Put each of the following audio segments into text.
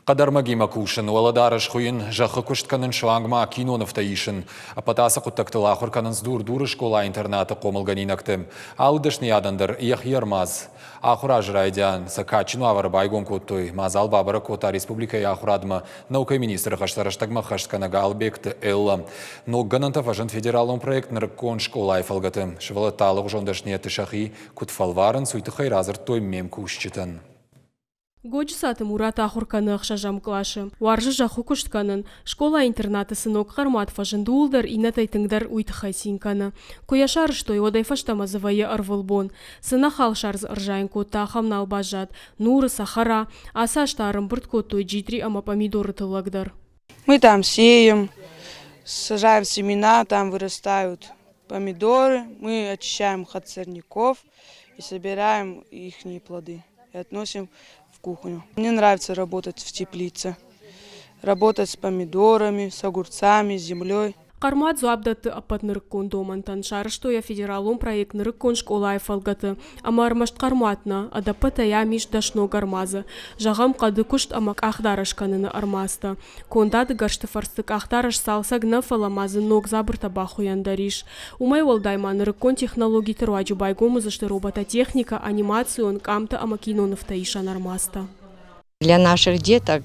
Хъӕдӕрмӕгимӕ кусын, уӕлӕдарӕс хуыйын, зӕххы куыст кӕнын, суанг ма кинонывтӕ исын. Ӕппӕт ацы хъуыддӕгтыл ахуыр кӕнынц Дур-Дуры скъола-интернаты хъомылгӕнинӕгты. Алы дӕсныйадӕн дӕр йӕхи ӕрмадз. Ахуыр азы райдиан сӕ кадджын уавӕры байгом кодтой. Мадзал бабӕрӕг кодта республикӕйы ахуырадмӕ наукӕйы министры хӕстӕ рӕстӕгмӕ ӕххӕстгӕнӕг Албегты Элла. Ног гӕнӕнтӕ фӕзынд федералон проект «Нырыккон скъолайы» фӕлгӕты. Сывӕллӕттӕ алыгъуызон дӕсныйӕдты сӕхи куыд фӕлварынц, уый тыххӕй радзырдтой ме мкусджытӕн. Годжысаты Мурат ахуыр кӕны ӕхсӕзӕм къласы. Уарзы зӕххы куыст кӕнын. Скъола-интернаты цы ног хъӕрмуат фӕзынд, ууыл дӕр иннӕтӕй тынгдӕр уый тыххӕй цин кӕны. Куы йӕ сарӕзтой, уӕдӕй фӕстӕмӕ дзы вӕййы ӕрвылбон. Цы нӕ халсар дзы ӕрзайын кодта, ахӕм нал баззад. Нуры, цӕхӕра. Ацы аз та ӕрӕмбырд кодтой джитъри ӕмӕ пъамидоры тыллӕг дӕр. Мы там сеем, сажаем семена, там вырастают помидоры, мы очищаем их от сорняков и собираем их плоды и относим в кухню. Мне нравится работать в теплице, работать с помидорами, с огурцами, с землей. Хъӕрмуат дзуапп дӕтты ӕппӕт нырыккон домӕнтӕн, сарӕзтой йӕ федералон проект Нырыккон скъолайы фӕлгӕты. Ӕмӕ ӕрмӕст хъӕрмуат нӕ, ӕдӕппӕтӕй ам ис 10 ног ӕрмадзы. Зӕгъӕм, хъӕды куыст ӕмӕ къахдарӕс кӕныны ӕрмадзтӕ. Кондады гӕрзты фӕрцы къахдарӕс цалцӕг нӕ, фӕлӕ ма дзы ног дзабыртӕ бахуыйӕн дӕр ис. Уымӕй уӕлдай ма нырыккон технологиты руаджы байгом уыдзысты робототехникӕ, анимацион, къамтӕ ӕмӕ кинонывтӕ исӕн ӕрмадзтӕ. Для наших деток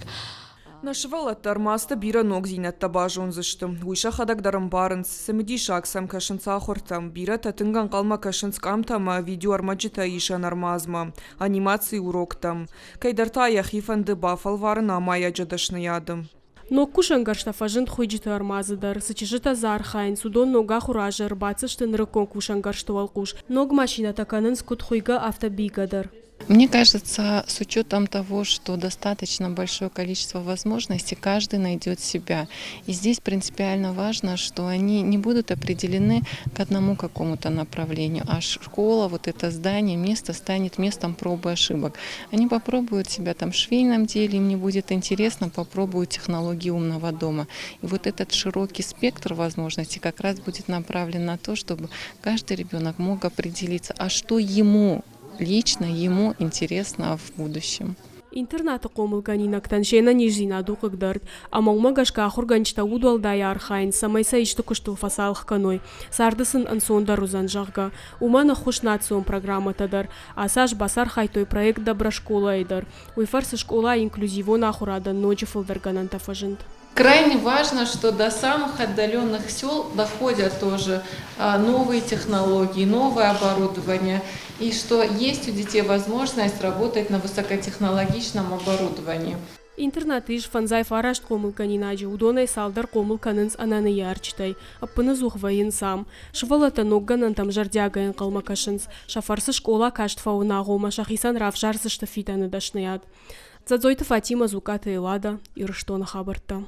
Нӕ сывӕллӕттӕ ӕрмадзты бирӕ ногдзинӕдтӕ базондзысты. Уый сӕхӕдӕг дӕр ӕмбарынц, цымыдисаг сӕм кӕсынц ахуыртӕм. Бирӕтӕ тынг ӕнхъӕлмӕ кӕсынц къамтӕ ӕмӕ видеоӕрмӕджытӕ исӕн ӕрмадзмӕ, анимацийы уроктӕм. Кӕйдӕр та йӕхи фӕнды бафӕлварын амайӕджы дӕсныйады. Ног кусӕнгӕрзтӕ фӕзынд хуыйджыты ӕрмадзы дӕр. Цы чызджытӕ дзы архайынц, уыдон ног ахуыры азы ӕрбацыдысты нырыккон кусӕнгӕрзты уӕлхъус. Ног машинӕтӕ кӕнынц куыд хуыйгӕ, афтӕ бийгӕ дӕр. Мне кажется, с учетом того, что достаточно большое количество возможностей, каждый найдет себя. И здесь принципиально важно, что они не будут определены к одному какому-то направлению, а школа, вот это здание, место станет местом пробы ошибок. Они попробуют себя там в швейном деле, им не будет интересно, попробуют технологии умного дома. И вот этот широкий спектр возможностей как раз будет направлен на то, чтобы каждый ребенок мог определиться, а что ему лично ему интересно в будущем. Интернаты хъомылгӕнинӕгтӕн се нӕниздзинад у хъыгдард, ӕмӕ уымӕ гӕсгӕ ахуыргӕнджытӕ удуӕлдай архайынц, цӕмӕй сӕ исты куыстыл фӕцалх кӕной, царды сын ӕнцондӕр уыдзӕн, зӕгъгӕ. Уымӕн ӕххуыс национ программӕтӕ дӕр. Ацы аз бацархайдтой проект «Доброшкола-йы» дӕр. Уый фӕрцы скъолайы инклюзивон ахуырадӕн ноджы фылдӕр гӕнӕнтӕ фӕзынд. Крайне важно, что до самых отдаленных сел доходят тоже новые технологии, новое оборудование, и что есть у детей возможность работать на высокотехнологичном оборудовании. Интернаты ис 59 хъомылгӕнинаджы, уыдонӕй цалдӕр хъомыл кӕнынц ӕнӕ ныййарджытӕй. Ӕппынӕдзух вӕййынц ам. Сывӕллӕттӕ ног гӕнӕнтӕм зӕрдиагӕй ӕнхъӕлмӕ кӕсынц. Сӕ фӕрцы скъола каст фӕуыны агъоммӕ сӕхицӕн равзардзысты фидӕны дӕсныйад. Дзӕдзойты Фатимӕ, Дзукъаты Эллада, Ирыстоны хабӕрттӕ.